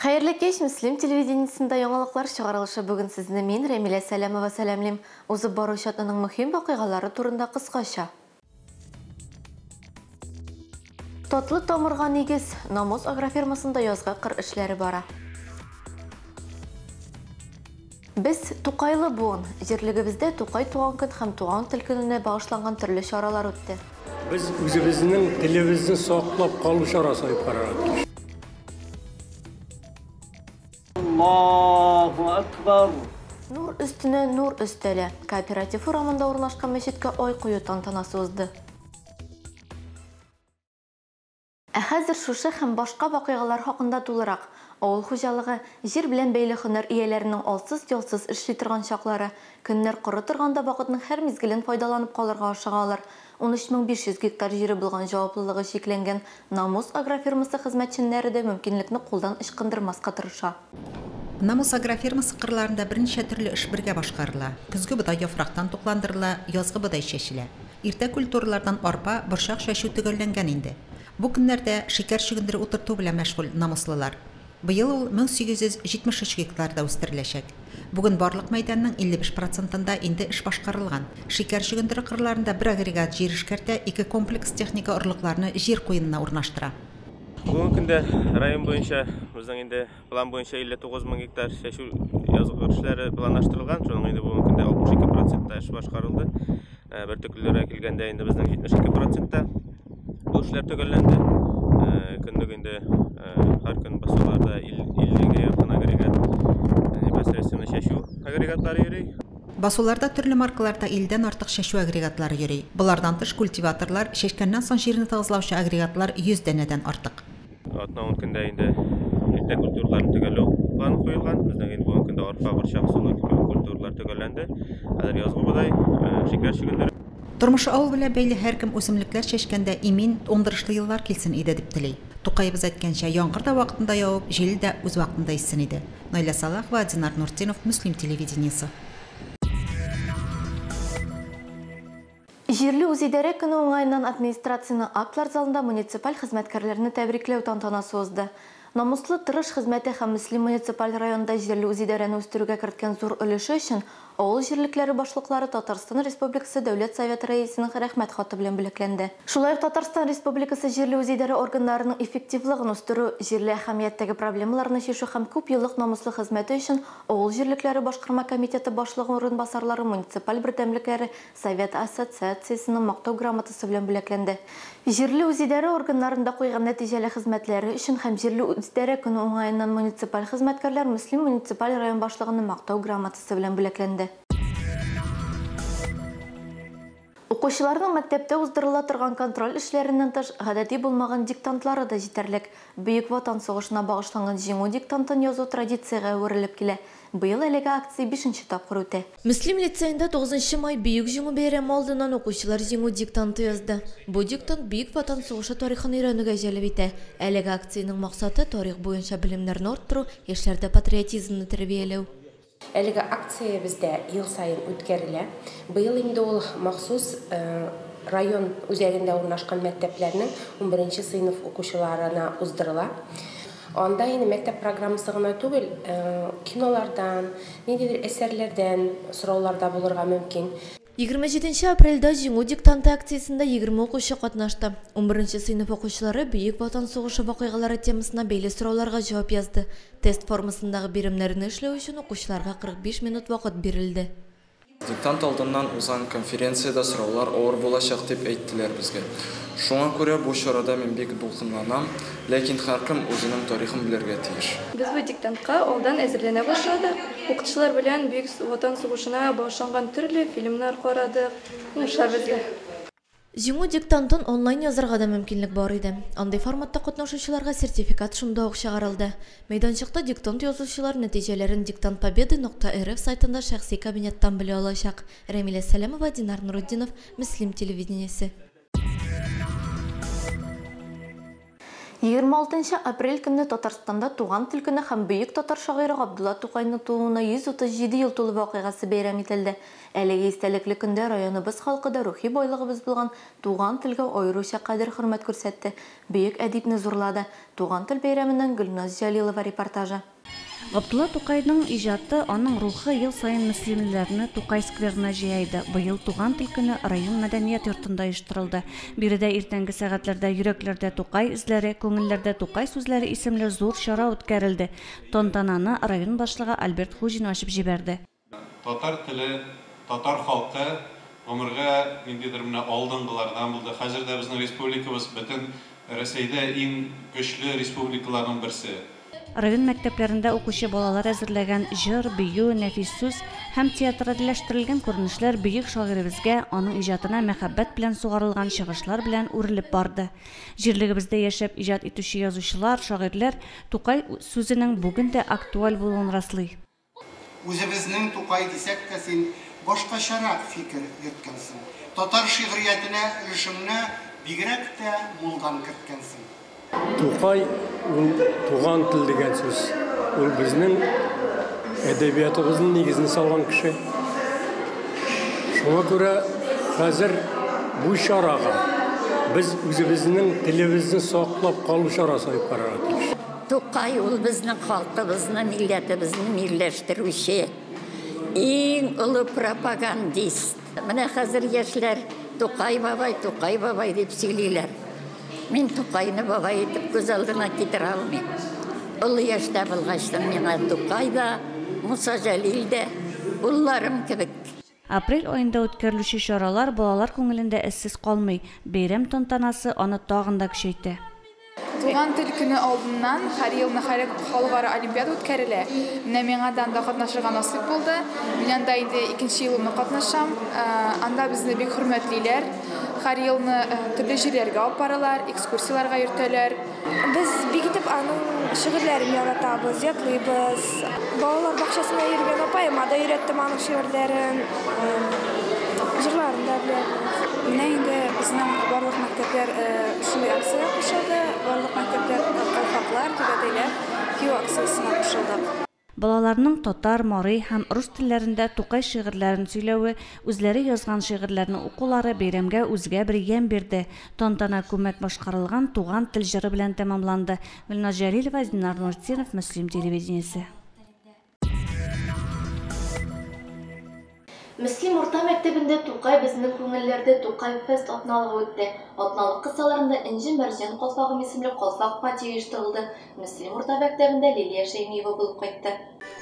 Хәерле кич, Мөслим телевидениесендә яңалыклар чыгарылышы. Бүген сезне мин, Рәмилә Сәләмова, сәламлим. Узып баручы атнаның мөһим вакыйгалары турында кыскача. Татлы тамырга нигез, Намус агрофирмасында язгы кыр эшләре бара. Без Тукайлы буын. Җирлегебездә Тукай туган көн һәм туган тел көненә багышланган төрле чаралар үтте. Без үзебезнең телебезне саклап калу чарасы дип карарга тиеш. Аллаһу акбар. Нур өстенә нур өстәлә. Кооператив урамында урнашкан мәчеткә ай кую тантанасы узды. Ә хәзер шушы һәм башка вакыйгалар хакында тулырак. Авыл хуҗалыгы, җир белән бәйле һөнәр ияләренең алсыз-ялсыз эшли торган чаклары. Көннәр коры торганда вакытның һәр мизгелен файдаланып калырга ашыгалар. 13 500 гектар җире булган җаваплылыгы чикләнгән Намус агрофирмасы хезмәтчәннәре дә мөмкинлекне кулдан ычкындырмаска тырыша. Намус агрофирмасы кырларында берничә төрле эш бергә башкарыла. Көзге бодай яфрактан тукландырыла, язгы бодай чәчелә. Иртә культуралардан арпа, борчак чәчү төгәлләнгән инде. Бу көннәрдә шикәр чөгендере утырту белән мәшгуль намуслылар. Быел ул 1873 гектарда үстереләчәк. Бүген барлык мәйданның 55 процентында инде эш башкарылган. Шикәр чөгендере кырларында бер агрегат җир эшкәртә, ике комплекс техника орлыкларны җир куенына урнаштыра. Бүгенге көндә район буенча безнең инде план буенча 59 мең гектар чәчү язгы эшләре планлаштырылган. Шуның инде бүгенге көндә 62 процентта эш башкарылды. Бөртеклеләргә килгәндә инде безнең 72 процентта бу эшләр төгәлләнде. Көнлек инде һәр көн басуларда 50гә якын агрегат, непосредственно чәчү агрегатлары йөри. Басуларда төрле маркаларда 50дән артык чәчү агрегатлары йөри. Болардан тыш культиваторлар, чәчкәннән соң җирне тыгызлаучы агрегатлар 100 данәдән артык. Атна 10 көндә инде иртә культураларын төгәлләү планы куелган. Безнең инде бүгенге көндә арпа, борчак, солы кебек культуралар төгәлләнде. Хәзер язгы бодай, шикәр чөгендере. Тормышы авыл белән бәйле һәркем үсемлекләр чәчкәндә имин, уңдырышлы еллар килсен иде дип тели. Тукаебыз әйткәнчә, яңгыр да вакытында явып, җил дә үз вакытында иссен иде. Наилә Салахова, Динар Нуртдинов, Мөслим телевидениесе. Җирле үзидарә көне уңаеннан администрациянең актлар залында муниципаль хезмәткәрләрне тәбрикләү тантанасы узды. Намуслы тырыш хезмәте һәм Мөслим муниципаль районында җирле үзидарәне үстерүгә керткән зур өлеше өчен авыл җирлекләре башлыклары Татарстан Республикасы Дәүләт Советы Рәисенең рәхмәт хаты белән бүләкләнде. Шулай ук Татарстан Республикасы җирле үзидарә органнарының эффективлыгын үстерү, җирле әһәмияттәге проблемаларны чишү һәм күп еллык намуслы хезмәте өчен авыл җирлекләре башкарма комитеты башлыгы урынбасарлары муниципаль бердәмлекләре Совет ассоциациясенең мактау грамотасы белән бүләкләнде. Җирле үзидарә органнарында куйган нәтиҗәле хезмәтләре өчен һәм җирле үзидарә көне уңаеннан муниципаль хезмәткәрләр Мөслим муниципаль район башлыгының мактау грамотасы белән бүләкләнде. Укучыларның мәктәптә уздырыла торган контроль эшләреннән тыш, гадәти булмаган диктантлары да җитәрлек. Бөек Ватан сугышына багышланган Җиңү диктантын язу традициягә әверелеп килә. Быел әлеге акция 5 тапкыр үтә. Мөслим лицеенда 9 май Бөек Җиңү бәйрәме алдыннан укучылар Җиңү диктанты язды. Бу диктант Бөек Ватан сугышы тарихын өйрәнүгә җәлеп итә. Әлеге акциянең максаты тарих буенча белемнәрне арттыру, яшьләрдә патриотизмны тәрбияләү. Әлеге акция бездә ел саен үткәрелә. Быел инде ул махсус район үзәгендә урнашкан мәктәпләрнең 11 сыйныф укучыларына уздырыла. Анда инде мәктәп программасы гына түгел, кинолардан, ниндидер әсәрләрдән сораулар да булырга мөмкин. 27 апрельдә Җиңү диктанты акциясендә 20 укучы катнашты. 11 сыйныф укучылары Бөек Ватан сугышы вакыйгалары темасына бәйле сорауларга җавап язды. Тест формасындагы биремнәрне эшләү өчен укучыларга 45 минут вакыт бирелде. Диктант алдыннан узган конференциядә сораулар авыр булачак дип әйттеләр безгә. Шуңа күрә бу чарада мин бик дулкынланам, ләкин һәркем үзенең тарихын белергә тиеш. Без бу диктантка алдан әзерләнә башладык. Укытучылар белән Бөек Ватан сугышына багышланган төрле фильмнар карадык. Уңышлар безгә. Җиңү диктантын онлайн язарга да мөмкинлек бар иде. Андый форматта катнашучыларга сертификат шунда ук чыгарылды. Мәйданчыкта диктант язучылар нәтиҗәләрен диктантпобеды.рф сайтында шәхси кабинеттан белә алачак. Рәмилә Сәләмова, Динар Нурутдинов, Мөслим телевидениесе. 26 апрель көнне Татарстанда туган тел көне һәм бөек татар шагыйре Габдулла Тукайның тууына 137 ел тулу вакыйгасы бәйрәм ителде. Әлеге истәлекле көндә районыбыз халкы да рухи байлыгыбыз булган туган телгә аеруча кадер-хөрмәт күрсәтте, бөек әдипне зурлады. Туган тел бәйрәменнән Гөлназ Җәлилова репортажы. Габдулла Тукайның иҗаты, аның рухы ел саен мөслимлеләрне Тукай скверына җыя иде. Быел Туган тел көне район мәдәният йортында оештырылды. Биредә иртәнге сәгатьләрдә Йөрәкләрдә Тукай эзләре, күңелләрдә Тукай сүзләре исемле зур чара үткәрелде. Тантананы район башлыгы Альберт Хуҗин ачып җибәрде. Татар теле, татар халкы гомергә ниндидер менә алдынгылардан булды. Хәзер дә безнең республикабыз бөтен Рәсәйдә иң көчле республикаларның берсе. Район мәктәпләрендә укучы балалар әзерләгән җыр, бию, нәфис сүз һәм театральләштерелгән күренешләр бөек шагыйребезгә, аның иҗатына мәхәббәт белән сугарылган чыгышлар белән үрелеп барды. Җирлегебездә яшәп иҗат итүче язучылар, шагыйрьләр Тукай сүзенең бүген дә актуаль булуын раслый. Үзебезнең Тукай дисәк тә син башкачарак фикер йөрткәнсең. Татар шигъриятенә өлешеңне бигрәк тә мулдан керткәнсең. Тукай ул туган тел дигән сүз. Ул безнең әдәбиятыбызның нигезен салган кеше. Шуңа күрә хәзер бу чарага без үзебезнең телебезне саклап калу чарасы дип карарга тиеш. Тукай ул безнең халкыбызны, милләтебезне милләштерүче иң олы пропагандист. Менә хәзер яшьләр Тукай бабай, Тукай бабай дип сөйлиләр. Мин Тукайны бабай итеп күз алдына китерә алмыйм. Олы яшьтә булгачтын миңа Тукай да, Муса Җәлил дә улларым кебек. Апрель аенда үткәрелүче чаралар балалар күңелендә эзсез калмый. Бәйрәм тантанасы аны тагын да көчәйтә. Туган тел көне алдыннан һәр елны халыкара олимпиада үткәрелә. Менә миңа да анда катнашырга насыйп булды. Мин анда инде икенче елымны катнашам. Анда безне бик хөрмәтлиләр. Һәр елны төрле җирләргә алып баралар, экскурсияләргә йөртәләр. Без бик итеп аның шигырьләрен яратабыз, ятлыйбыз. Балалар бакчасына йөргән апаема да өйрәттем аның шигырьләрен, җырларын да беләбез. Менә инде безнең барлык мәктәпләр шундый акциягә кушылды. Барлык мәктәпләр калфаклар, түбәтәйләр кию акциясенә кушылдык. Балаларның татар, мари һәм рус телләрендә Тукай шигырьләрен сөйләве, үзләре язган шигырьләрне укулары бәйрәмгә үзгә бер ямь бирде. Тантана күмәк башкарылган Туган тел җыры белән тәмамланды. Гөлназ Җәлилова, Динар Нуртдинов, Мөслим телевидениесе. Мөслим урта мәктәбендә Тукай безнең күңелләрдә Тукай фест атналыгы үтте. Атналык кысаларында Энҗе мәрҗән калфагым исемле калфак пати оештырылды. Мөслим урта мәктәбендә Лилия Шәймиева булып кайтты.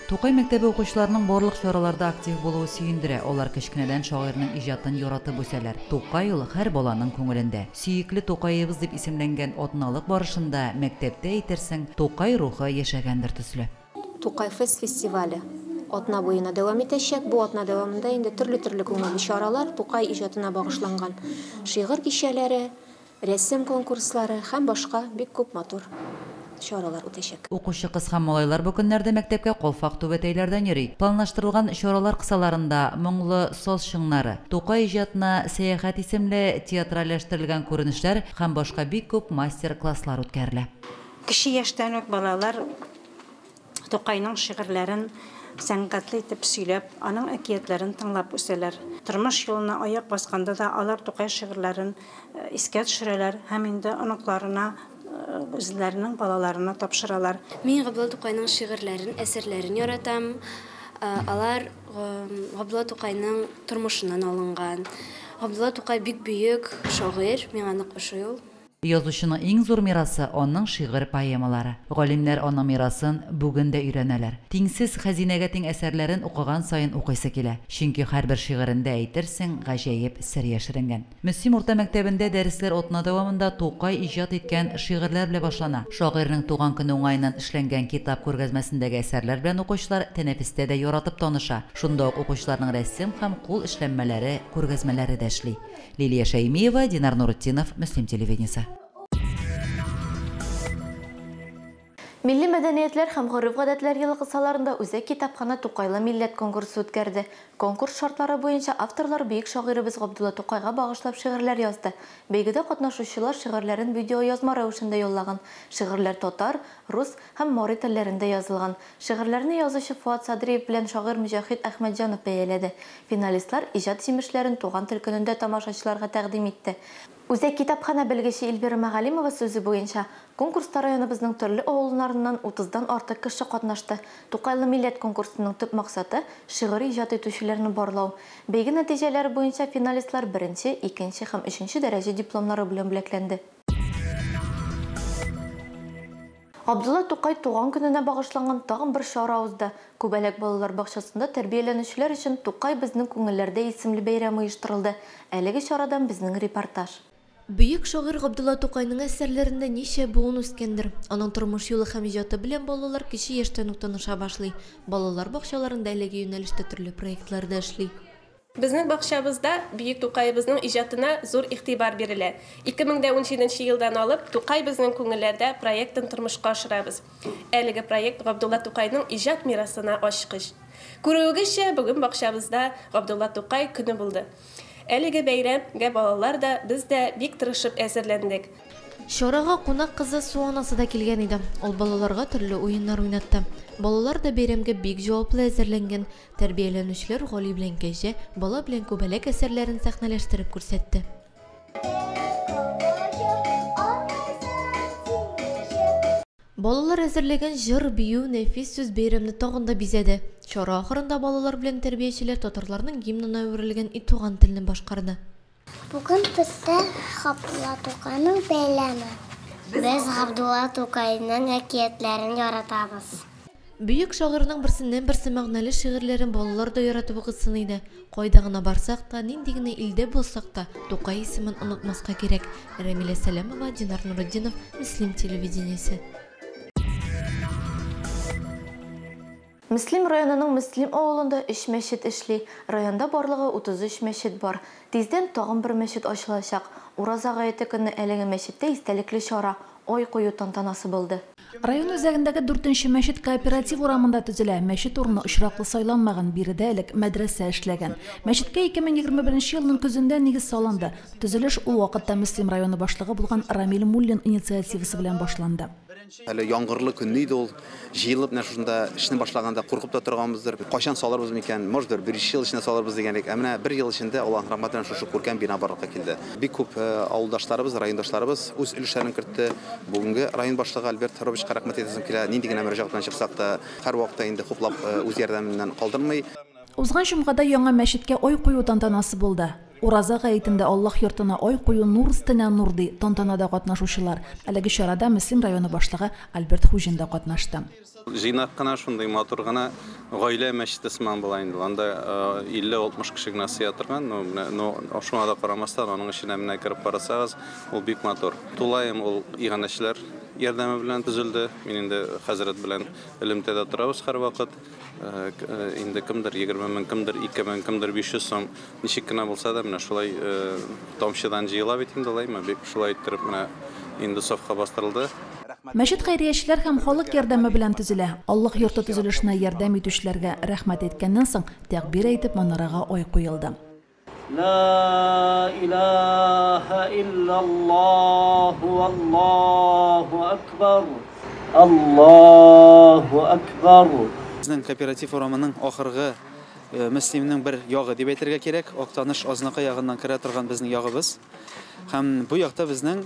Тукай мәктәбе укучыларының барлык чараларда актив булуы сөендерә. Алар кечкенәдән шагыйрьнең иҗатын яратып үсәләр. Тукай ул һәр баланың күңелендә. Сөекле Тукаебыз дип исемләнгән атналык барышында мәктәптә әйтерсең Тукай рухы яшәгәндер төсле. Тукай фест фестивале атна буена дәвам итәчәк. Бу атна дәвамында инде төрле-төрле күңелле чаралар, Тукай иҗатына багышланган шигырь кичәләре, рәсем конкурслары һәм башка бик күп матур чаралар үтәчәк. Укучы кыз һәм малайлар бу көннәрдә мәктәпкә калфак түбәтәйләрдән йөри. Планлаштырылган чаралар кысаларында моңлы саз чыңнары, Тукай иҗатына сәяхәт исемле театральләштерелгән күренешләр һәм башка бик күп мастер-класслар үткәрелә. Кече яшьтән үк балалар Тукайның шигырьләрен сәнгатьле итеп сөйләп, аның әкиятләрен тыңлап үсәләр. Тормыш юлына аяк басканда да алар Тукай шигырьләрен искә төшерәләр һәм инде оныкларына, үзләренең балаларына тапшыралар. Мин Габдулла Тукайның шигырьләрен, әсәрләрен яратам. Алар Габдулла Тукайның тормышыннан алынган. Габдулла Тукай бик бөек шагыйрь, миңа нык ошый ул. Язучының иң зур мирасы аның шигырь поэмалары. Галимнәр аның мирасын бүген дә өйрәнәләр. Тиңсез хәзинәгә тиң әсәрләрен укыган саен укыйсы килә. Чөнки һәрбер шигырендә әйтерсең гаҗәеп сер яшеренгән. Мөслим урта мәктәбендә дәресләр атна дәвамында Тукай иҗат иткән шигырьләр белән башлана. Шагыйрьнең туган көне уңаеннан эшләнгән китап күргәзмәсендәге әсәрләр белән укучылар тәнәфестә дә яратып таныша. Шунда ук укучыларның рәсем һәм кул эшләнмәләре күргәзмәләре дә эшли. Лилия Шәймиева, Динар Нуртдинов, Мөслим телевидениесе. Милли мәдәниятләр һәм гореф-гадәтләр елы кысаларында Үзәк китапханә Тукайлы милләт конкурсы үткәрде. Конкурс шартлары буенча авторлар бөек шагыйребез Габдулла Тукайга багышлап шигырьләр язды. Бәйгедә катнашучылар шигырьләрен видеоязма рәвешендә юллаган. Шигырьләр татар, рус һәм мари телләрендә язылган. Шигырьләрне язучы Фоат Садриев белән шагыйрь Мөҗәһит Әхмәтҗанов бәяләде. Финалистлар иҗат җимешләрен Туган тел көнендә тамашачыларга тәкъдим итте. Үзәк китапханә белгече Эльвира Мәгалимова сүзе буенча, конкурста районыбызның төрле авылларыннан утыздан артык кеше катнашты. Тукайлы милләт конкурсының төп максаты, шигырь иҗат итүчеләрне барлау. Бәйге нәтиҗәләре буенча финалистлар беренче, икенче һәм өченче дәрәҗә дипломнары белән бүләкләнде. Габдулла Тукай туган көненә багышланган тагын бер чара узды. Күбәләк балалар бакчасында тәрбияләнүчеләр өчен Тукай безнең күңелләрдә исемле бәйрәм оештырылды. Әлеге чарадан безнең репортаж. Бөек шагыйрь Габдулла Тукайның әсәрләрендә ничә буын үскәндер. Аның тормыш юлы һәм иҗаты белән балалар кече яшьтән үк таныша башлый. Балалар бакчаларында әлеге юнәлештә төрле проектлар да эшли. Безнең бакчабызда бөек Тукаебызның иҗатына зур игътибар бирелә. 2017 елдан алып Тукай безнең күңелләрдә проектын тормышка ашырабыз. Әлеге проект Габдулла Тукайның иҗат мирасына ачкыч. Күрүегезчә, бүген бакчабызда Габдулла Тукай көне булды. Әлеге бәйрәмгә балалар да, без дә бик тырышып әзерләндек. Чарага кунак кызы Су анасы да килгән иде. Ул балаларга төрле уеннар уйнатты. Балалар да бәйрәмгә бик җаваплы әзерләнгән. Тәрбияләнүчеләр Гали белән Кәҗә, Бала белән Күбәләк әсәрләрен сәхнәләштереп күрсәтте. Балалар әзерләгән җыр, бию, нәфис сүз бәйрәмне тагын да бизәде. Чара ахырында балалар белән тәрбиячеләр татарларның гимнына әверелгән И туган телне башкарды. Бүген бездә Габдулла Тукайның бәйрәме. Без Габдулла Тукайның әкиятләрен яратабыз. Бөек шагыйрьнең берсеннән-берсе мәгънәле шигырьләрен балалар да яратып укысын иде. Кайда гына барсак та, нинди генә илдә булсак та, Тукай исемен онытмаска кирәк. Рәмилә Сәләмова, Динар Нуретдинов, Мөслим телевидениесе. Мөслим районының Мөслим авылында өч мәчет эшли. Районда барлыгы 33 мәчет бар. Тиздән тагын бер мәчет ачылачак. Ураза гаете көнне әлеге мәчеттә истәлекле чара, ай кую тантанасы булды. Район үзәгендәге дүртенче мәчет Кооператив урамында төзелә. Мәчет урыны очраклы сайланмаган, биредә элек мәдрәсә эшләгән. Мәчеткә 2021 елның көзендә нигез салынды. Төзелеш ул вакытта Мөслим районы башлыгы булган Рамил Муллин инициативасы белән башланды. Әле яңгырлы көнне иде ул. Җыелып менә шушында эшне башлаганда куркып та торганбыздыр. Кайчан салырбыз микән? Может, бер биш ел эчендә салырбыз дигән идек. Ә менә бер ел эчендә Аллаһның рәхмәте белән шушы күркәм бина барлыкка килде. Бик күп авылдашларыбыз, райондашларыбыз үз өлешләрен кертте. Бүгенге район башлыгы Альберт Робичка рәхмәт әйтәсем килә. Нинди генә мөрәҗәгать белән чыксак та, һәрвакытта инде хуплап үз ярдәменнән калдырмый. Узган җомгада яңа мәчеткә ай кую тантанасы булды. Ураза гаетендә Аллаһ йортына ай кую нур өстенә нур, ди тантанада катнашучылар. Әлеге чарада Мөслим районы башлыгы Альберт Хуҗин да катнашты. Җыйнак кына, шундый матур гына гаилә мәчете сыман була инде. Анда 50-60 кеше генә сыя торган, но шуңа да карамастан, аның эченә менә кереп карасагыз, ул бик матур. Тулаем ул иганәчеләр ярдәме белән төзелде. Мин инде хәзрәт белән элемтәдә торабыз һәрвакыт. Инде кемдер 20 мең, кемдер 2 мең, кемдер 500 сум. Ничек кенә булса да, менә шулай тамчыдан җыела бит инде, алаймы? Бик шулай иттереп менә инде сафка бастырылды. Мәчет хәйриячеләр һәм халык ярдәме белән төзелә. Аллаһ йорты төзелешенә ярдәм итүчеләргә рәхмәт әйткәннән соң, тәкбир әйтеп манарага ай куелды. Ла илаһа иллаллаһу валлаһу акбар. Аллаһу акбар. Безнең кооператив урамының ахыргы Мөслимнең бер ягы дип әйтергә кирәк. Актаныш Азнакай ягыннан керә торган безнең ягыбыз. Һәм бу якта безнең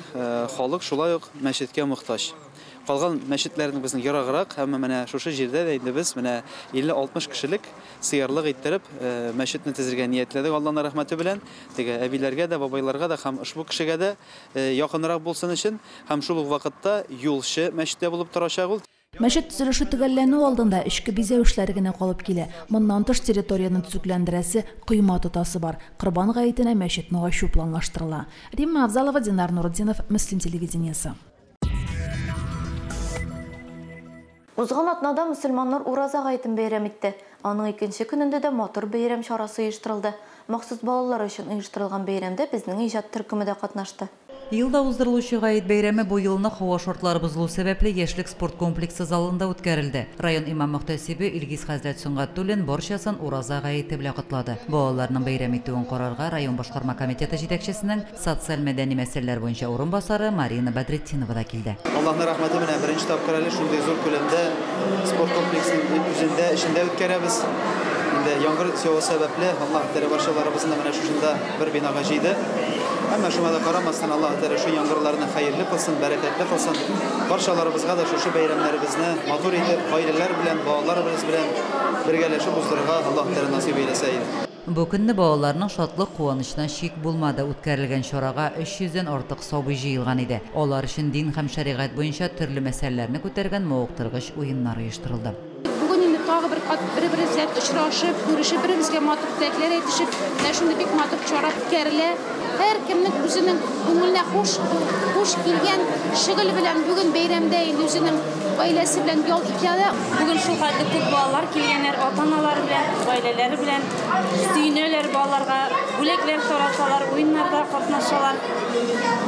халык шулай ук мәчеткә мохтаҗ. Калган мәчетләрнең безнең ераграк, әмма менә шушы җирдә дә инде без менә 50-60 кешелек сыярлык иттереп мәчетне төзергә ниятләдек Аллаһның рәхмәте белән. Теге әбиләргә дә, бабайларга да һәм ошбу кешегә дә якынрак булсын өчен һәм шул ук вакытта юлчы мәчеттә булып торачак ул. Мәчет төзелеше төгәлләнү алдында эчке бизәү эшләре генә калып килә. Моннан тыш территорияне төзекләндерәсе, койма тотасы бар. Корбан гаетенә мәчетне ачу планлаштырыла. Римма Авзалова, Динар Нурутдинов, Мөслим телевидениесе. Узган атнада мөселманнар Ураза гаетен бәйрәм итте. Аның икенче көнендә дә матур бәйрәм чарасы оештырылды. Махсус балалар өчен оештырылган бәйрәмдә безнең иҗат төркеме дә катнашты. Елда уздырылучы гает бәйрәме бу елны һава шартлары бозылу сәбәпле Яшьлек спорт комплексы залында үткәрелде. Район имам-мөхтәсибе Илгиз хәзрәт Сөнгатуллин барчасын Ураза гаете белән котлады. Балаларның бәйрәм итүен карарга район башкарма комитеты җитәкчесенең социаль-мәдәни мәсьәләләр буенча урынбасары Марина Бәдретдинова да килде. Аллаһның рәхмәте белән беренче тапкыр әле шундый зур күләмдә спорт комплексының үзендә, эчендә үткәрәбез. Инде яңгыр яву сәбәпле Аллаһ Тәгалә барчаларыбызны да менә шушында бер бинага җыйды. Әмма шуңа да карамастан, Аллаһ Тәгалә шул яңгырларны хәерле кылсын, бәрәкәтле кылсын. Барчаларыбызга да шушы бәйрәмнәребезне матур итеп, гаиләләр белән, балаларыбыз белән бергәләшеп уздырырга Аллаһ Тәгалә насыйп әйләсә иде. Бу көнне балаларның шатлык-куанычына чик булмады, үткәрелгән чарага 300 дән артык сабый җыелган иде. Алар өчен дин һәм шәригать буенча төрле мәсьәләләрне күтәргән мавыктыргыч уеннар оештырылды. Бүген инде тагы бер кат бер-беребез белән очрашып, күрешеп, бер-беребезгә матур теләкләр әйтешеп, менә шундый бик матур чара үткәрелә. Һәркемнең үзенең күңеленә хуш, хуш килгән шөгыль белән бүген бәйрәмдә инде үзенең гаиләсе белән ял итә дә. Бүген шул хәтле күп балалар килгәннәр, ата-аналары белән, гаиләләре белән сөенәләр балаларга, бүләкләр тараталар, уеннарда катнашалар.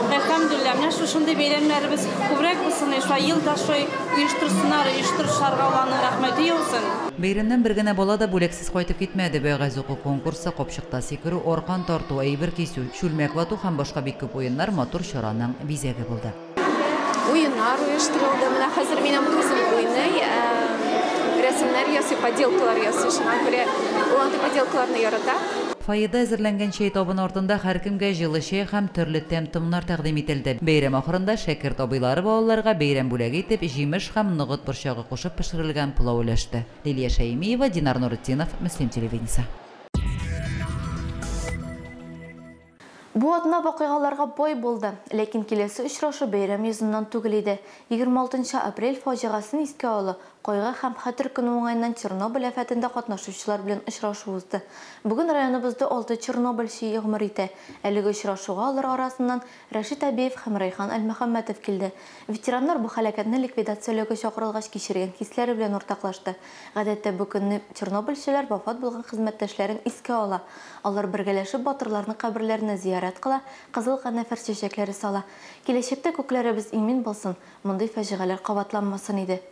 Әлхәмдүлилләһ, менә шушындый бәйрәмнәребез күбрәк булсын, шулай ел да шулай Оештырсыннар, оештыручыларга Алланың рәхмәте яусын. Бәйрәмнән бер генә бала да бүләксез кайтып китмәде. Вәгазь уку конкурсы, капчыкта сикерү, аркан тарту, әйбер кисү, чүлмәк вату һәм башка бик күп уеннар матур чараның бизәге булды. Уеннар оештырылды. Менә хәзер минем кызым уйный, рәсемнәр ясый, поделкалар ясый. Шуңа күрә ул андый поделкаларны ярата. Фойеда әзерләнгән чәй табыны артында һәркемгә җылы чәй һәм төрле тәм-томнар тәкъдим ителде. Бәйрәм ахырында шәкерт абыйлары балаларга бәйрәм бүләге итеп җимеш һәм ногыт борчагы кушып пешерелгән пылау өләште. Лилия Шәймиева, Динар Нуретдинов, Мөслим телевидениесе. Бу атна вакыйгаларга бай булды, ләкин киләсе очрашу бәйрәм йөзеннән түгел иде. 26 нчы апрель фаҗигасын искә алу, Кайгы һәм хәтер көне уңаеннан Чернобыль афәтендә катнашучылар белән очрашу узды. Бүген районыбызда алты чернобыльче гомер итә. Әлеге очрашуга алар арасыннан Рәшит Әбиев һәм Рәйхан Әлмөхәммәтов килде. Ветераннар бу һәлакәтне ликвидацияләүгә чакырылгач кичергән хисләре белән уртаклашты. Гадәттә бу көнне чернобыльчеләр вафат булган хезмәттәшләрен искә ала. Алар бергәләшеп батырларның каберләренә зиярәт кыла, кызыл канәфер чәчәкләре сала. Киләчәктә күкләребез имин булсын, мондый фаҗигаләр кабатланмасын иде.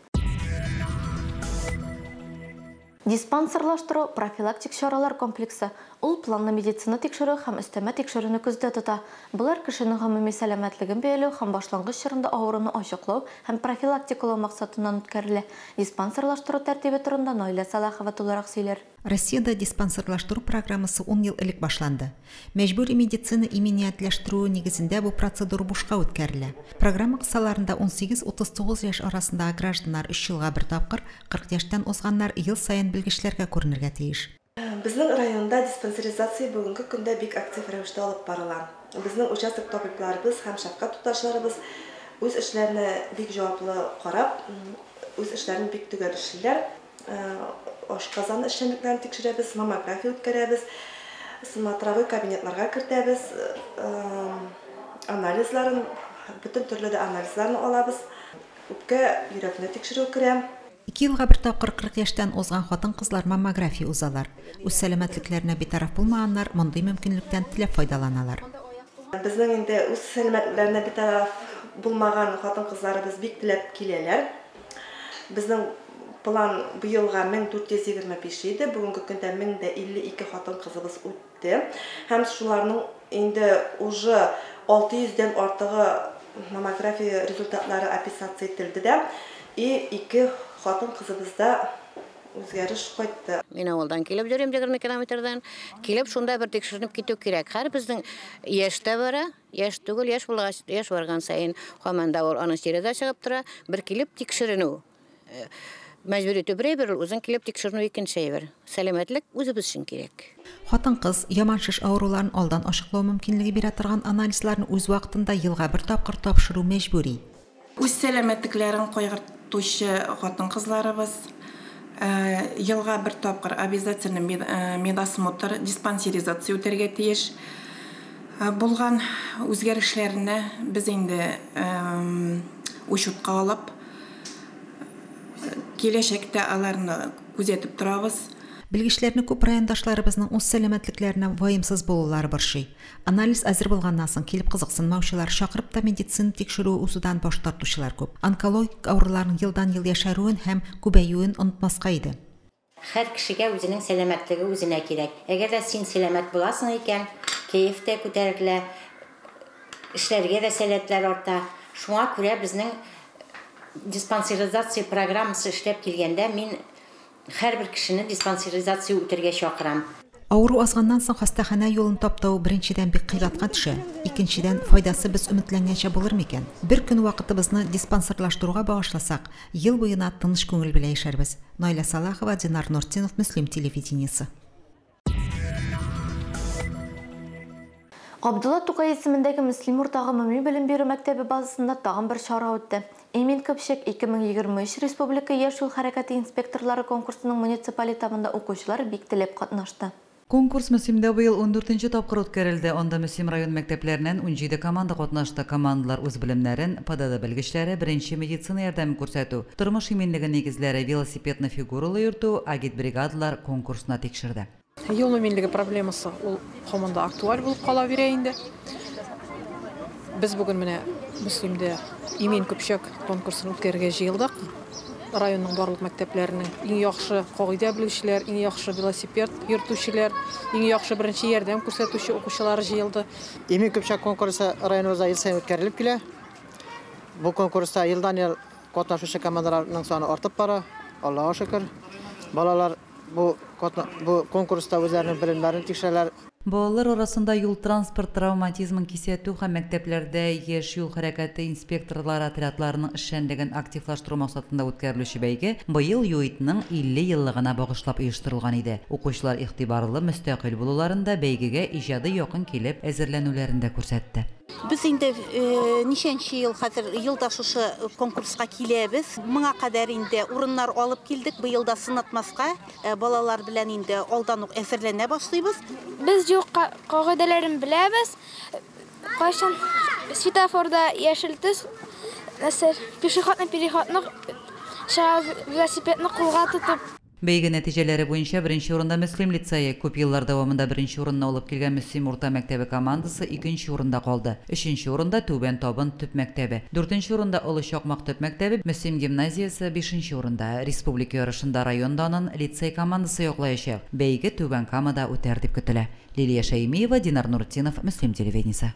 Диспансерлаштыру, профилактик чаралар комплексы. Ул планлы медицина тикшерү һәм өстәмә тикшерүне күздә тота. Болар кешенең гомуми сәламәтлеген бәяләү һәм башлангыч чорында авыруны ачыклау һәм профилактикалау максатыннан үткәрелә. Диспансерлаштыру тәртибе турында Наилә Сәлахова тулырак сөйләр. Россиядә диспансерлаштыру программасы ун ел элек башланды. Мәҗбүри медицина иминиятләштерүе нигезендә бу процедура бушка үткәрелә. Программа кысаларында 18-39 яшь арасындагы гражданнар өч елга бер тапкыр, 40 яшьтән узганнар ел саен белгечләргә күренергә тиеш. Безнең районда диспансеризация бүгенге көндә бик актив рәвештә алып барыла. Безнең участок табибларыбыз һәм шәфкать туташларыбыз үз эшләренә бик җаваплы карап, үз эшләрен бик төгәл эшлиләр. Ашказан эшчәнлекләрен тикшерәбез, маммография үткәрәбез, смотровой кабинетларга кертәбез, анализларын, бөтен төрле дә анализларны алабыз. Үпкә, йөрәкне тикшерү керә. Ике елга бер тапкыр 40 яшьтән узган хатын-кызлар маммография узалар. Үз сәламәтлекләренә битараф булмаганнар мондый мөмкинлектән теләп файдаланалар. Безнең инде үз сәламәтлекләренә битараф булмаган хатын-кызларыбыз бик теләп киләләр. Безнең план быелга 1425 иде, бүгенге көндә 1052 хатын-кызыбыз үтте. Һәм шуларның инде уже 600 дән артыгы маммография результатлары описаться ителде дә, и ике хатын-кызыбызда үзгәреш кайтты. Мин авылдан килеп йөрим, 20 километрдан. Килеп, шунда бер тикшеренеп китү кирәк. Хәр безнең яшь тә бара, яшь түгел, яшь булгач, яшь барган саен һаман да ул аның чире дә чыгып тора. Бер килеп тикшеренү. Мәҗбүр итү бер әйбер ул, үзең килеп тикшеренү икенче әйбер. Сәламәтлек үзебез өчен кирәк. Хатын-кыз яман шеш авыруларын алдан ачыклау мөмкинлеге бирә торган анализларны үз вакытында елга бер тапкыр тапшыру мәҗбүри. Үз сәламәтлекләрен кайгыртучы хатын-кызларыбыз елга бер тапкыр обязательно медосмотр, диспансеризация үтәргә тиеш. Булган үзгәрешләрне без инде учетка алып, Киләчәктә аларны күзәтеп торабыз. Белгечләрне күп райондашларыбызның үз сәламәтлекләренә ваемсыз булулары борчый. Анализ әзер булганнан соң килеп кызыксынмаучылар, чакырып та медицина тикшерүе узудан баш тартучылар күп. Онкологик авыруларның елдан-ел яшәрүен һәм күбәюен онытмаска иде. Һәр кешегә үзенең сәламәтлеге үзенә кирәк. Әгәр дә син сәламәт буласың икән, кәеф тә күтәрелә, эшләргә дә сәләтләр арта. Шуңа күрә безнең диспансеризация программасы эшләп килгәндә мин һәрбер кешене диспансеризация үтәргә чакырам. Авыру азганнан соң хастаханә юлын таптау, беренчедән, бик кыйбатка төшә, икенчедән, файдасы без өметләнгәнчә булыр микән? Бер көн вакытыбызны диспансерлаштыруга багышласак, ел буена тыныч күңел белән яшәрбез. Наилә Салахова, Динар Нуртдинов, Мөслим телевидениесе. Габдулла Тукай исемендәге Мөслим урта гомуми белем бирү мәктәбе базасында тагын бер чара үтте. Имин Көпчәк 2023 республика яшь юл хәрәкәте инспекторлары конкурсының муниципаль этабында укучылар бик теләп катнашты. Конкурс Мөслимдә быел ундүртенче тапкыр үткәрелде. Анда Мөслим район мәктәпләреннән 17 команда катнашты. Командалар үз белемнәрен, ПДД белгечләре, беренче медицина ярдәме күрсәтү, тормыш иминлеге нигезләре, велосипедны фигуралы йөртү, агитбригадалар конкурсында тикшерде. Юл иминлеге проблемасы ул һаман да актуаль булып кала бирә инде. Без бүген менә Мөслимдә Имин Көпчәк конкурсын үткәрергә җыелдык. Районның барлык мәктәпләренең иң яхшы кагыйдә белүчеләр, иң яхшы велосипед йөртүчеләр, иң яхшы беренче ярдәм күрсәтүче укучылар җыелды. Имин Көпчәк конкурсы районыбызда ел саен үткәрелеп килә. Бу конкурста елдан-ел катнашучы командаларның саны артып бара. Аллага шөкер. Балалар бу бу конкурста үзләренең белемнәрен тикшерәләр. Балалар арасында юл-транспорт травматизмын кисәтү һәм мәктәпләрдә яшь юл хәрәкәте инспекторлары отрядларының эшчәнлеген активлаштыру максатында үткәрелүче бәйге быел ЮИДның 50 еллыгына багышлап оештырылган иде. Укучылар игътибарлы, мөстәкыйль булуларын да, бәйгегә иҗади якын килеп әзерләнүләрен дә күрсәтте. Без инде ничәнче ел хәзер елда шушы конкурска киләбез. Моңа кадәр инде урыннар алып килдек. Быел да сынатмаска балалар белән инде алдан ук әзерләнә башлыйбыз. Без юл кагыйдәләрен беләбез. Кайчан светофорда яшел төс, нәрсә, пешеходный переходны чыга, велосипедны кулга тотып. Бәйге нәтиҗәләре буенча беренче урында Мөслим лицее, күп еллар дәвамында беренче урынны алып килгән Мөслим урта мәктәбе командасы икенче урында калды. Өченче урында Түбән Табын төп мәктәбе. Дүртенче урында Олы Чакмак төп мәктәбе, Мөслим гимназиясе бишенче урында. Республика ярышында район данын лицей командасы яклаячак. Бәйге Түбән Камада үтәр дип көтелә. Лилия Шәймиева, Динар Нуртдинов, Мөслим телевидениесе.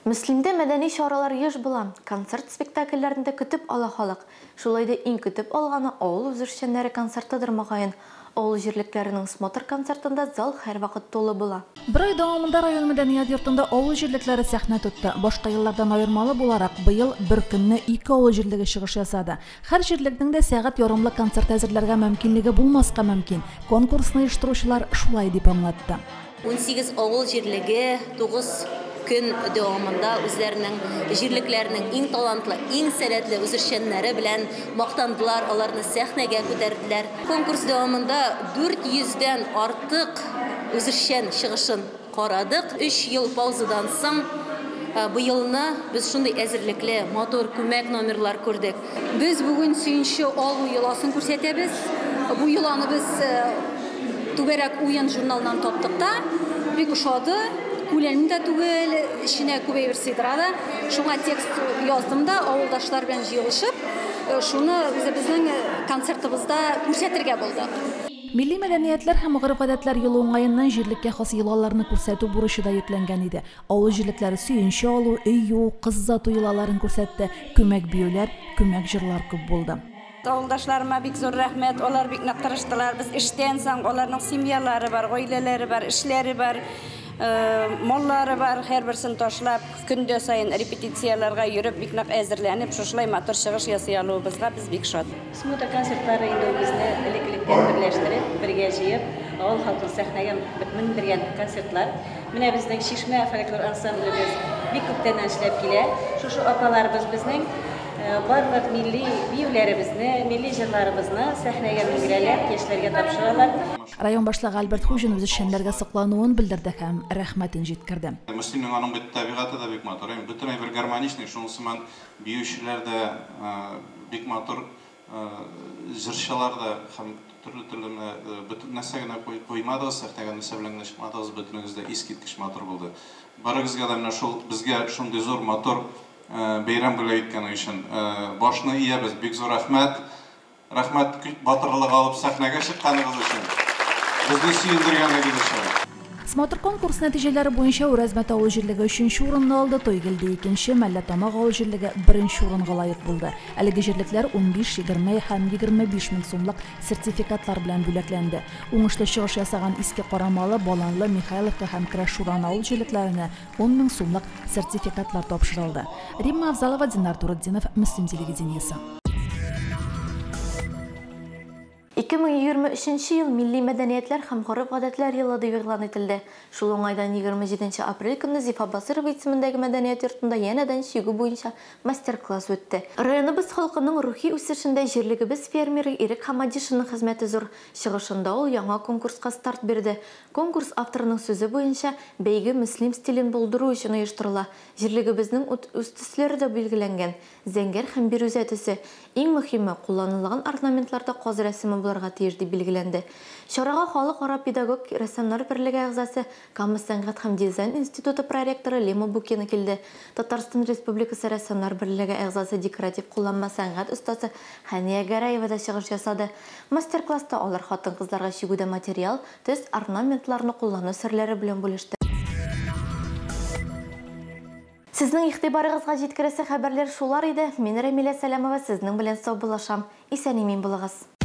Мөслимдә мәдәни чаралар еш була. Концерт-спектакльләрне дә көтеп ала халык. Шулай да иң көтеп алганы авыл үзешчәннәре концертыдыр, мөгаен. Авыл җирлекләренең смотр концертында зал һәрвакыт тулы була. Бер ай дәвамында район мәдәният йортында авыл җирлекләре сәхнә тотты. Башка еллардан аермалы буларак, быел бер көнне ике авыл җирлеге чыгыш ясады. Һәр җирлекнең дә сәгать ярымлык концерт әзерләргә мөмкинлеге булмаска мөмкин. Конкурсны оештыручылар шулай дип аңлатты. 18 авыл җирлеге 9 көн дәвамында үзләренең җирлекләренең иң талантлы, иң сәләтле үзешчәннәре белән мактандылар, аларны сәхнәгә күтәрделәр. Конкурс дәвамында 400 дән артык үзешчән чыгышын карадык. 3 ел паузадан соң быелны без шундый әзерлекле, матур күмәк номерлар күрдек. Без бүген сөенче алу йоласын күрсәтәбез. Бу йоланы без Түгәрәк уен журналыннан таптык та, бик ошады. Күләмле дә түгел, эченә күп әйбер сыйдыра да. Шуңа текст яздым да, авылдашлар белән җыелышып, шуны үзебезнең концертыбызда күрсәтергә булдык. Милли мәдәниятләр һәм гореф-гадәтләр елы уңаеннан җирлеккә хас йолаларны күрсәтү бурычы да йөкләнгән иде. Авыл җирлекләре сөенче алу, өй юу, кыз озату йолаларын күрсәтте, күмәк биюләр, күмәк җырлар күп булды. Авылдашларыма бик зур рәхмәт, алар бик нык тырыштылар. Без эштән соң аларның семьялары бар, гаиләләре бар, эшләре бар, маллары бар, һәрберсен ташлап, көндә саен репетицияләргә йөреп, бик нык әзерләнеп, шушылай матур чыгыш ясый алуыбызга без бик шат. Смотр концертлары инде ул безне элек-электән берләштереп, бергә җыеп, авыл халкын сәхнәгә мендергән концертлар. Менә безнең Чишмә фольклор ансамблебез бик күптәннән эшләп килә. Шушы апаларыбыз безнең барлык милли биюләребезне, милли җырларыбызны сәхнәгә менгерәләр, яшьләргә тапшыралар. Район башлыгы Альберт Хуҗин үзешчәннәргә соклануын белдерде һәм рәхмәтен җиткерде. Мөслимнең аның бит табигате дә бик матур, бөтен әйбер гармоничный, шуның сыман биючеләр дә бик матур. Җырчылар да һәм төрле-төрле менә бөтен нәрсә генә куймадыгыз, сәхнәгә нәрсә белән генә чыкмадыгыз, бөтенегез дә искиткеч матур булды. Барыгызга да менә шул безгә шундый зур матур бәйрәм бүләк иткәнең өчен башны иябез. Бик зур рәхмәт. Рәхмәт батырлык алып сәхнәгә чыкканыгыз өчен, безне сөендергәнегез өчен. Смотр-конкурс нәтиҗәләре буенча Үрәзмәт авыл җирлеге өченче урынны алды, Тойгелде икенче, Мәлләтамак авыл җирлеге беренче урынга лаек булды. Әлеге җирлекләр 15, 20 һәм 25 мең сумлык сертификатлар белән бүләкләнде. Уңышлы чыгыш ясаган Иске Карамалы, Баланлы, Михайловка һәм Крәшуран авыл җирлекләренә 10 мең сумлык сертификатлар тапшырылды. Римма Авзалова, Динар Нуретдинов, Мөслим телевидениесе. 2023 ел Милли мәдәниятләр һәм гореф-гадәтләр елы дип игълан ителде. Шул уңайдан 27 апрель көнне Зифа Басырова исемендәге мәдәният йортында янәдән чигү буенча мастер-класс үтте. Районыбыз халкының рухи үсешендә җирлегебез фермеры Ирек Хамадишинның хезмәте зур. Чыгышында ул яңа конкурска старт бирде. Конкурс авторының сүзе буенча, бәйге Мөслим стилен булдыру өчен оештырыла. Җирлегебезнең үз төсләре дә билгеләнгән, зәңгәр һәм бирүзә төсе. Иң мөһиме, кулланылган орнаментларда каз рәсеме булырга тиеш, дип билгеләнде. Чарага Халыкара педагог рәссамнар берлеге әгъзасы, Кама сәнгать һәм дизайн институты проректоры Лема Букина килде. Татарстан Республикасы Рәссамнар берлеге әгъзасы, декоратив-кулланма сәнгать остасы Хәния Гәрәева да чыгыш ясады. Мастер-класста алар хатын-кызларга чигүдә материал, төс, орнаментларны куллану серләре белән бүлеште. Сезнең игътибарыгызга җиткерәсе хәбәрләр шулар иде. Мин, Рәмилә Сәләмова, сезнең белән саубуллашам. Исән-имин булыгыз!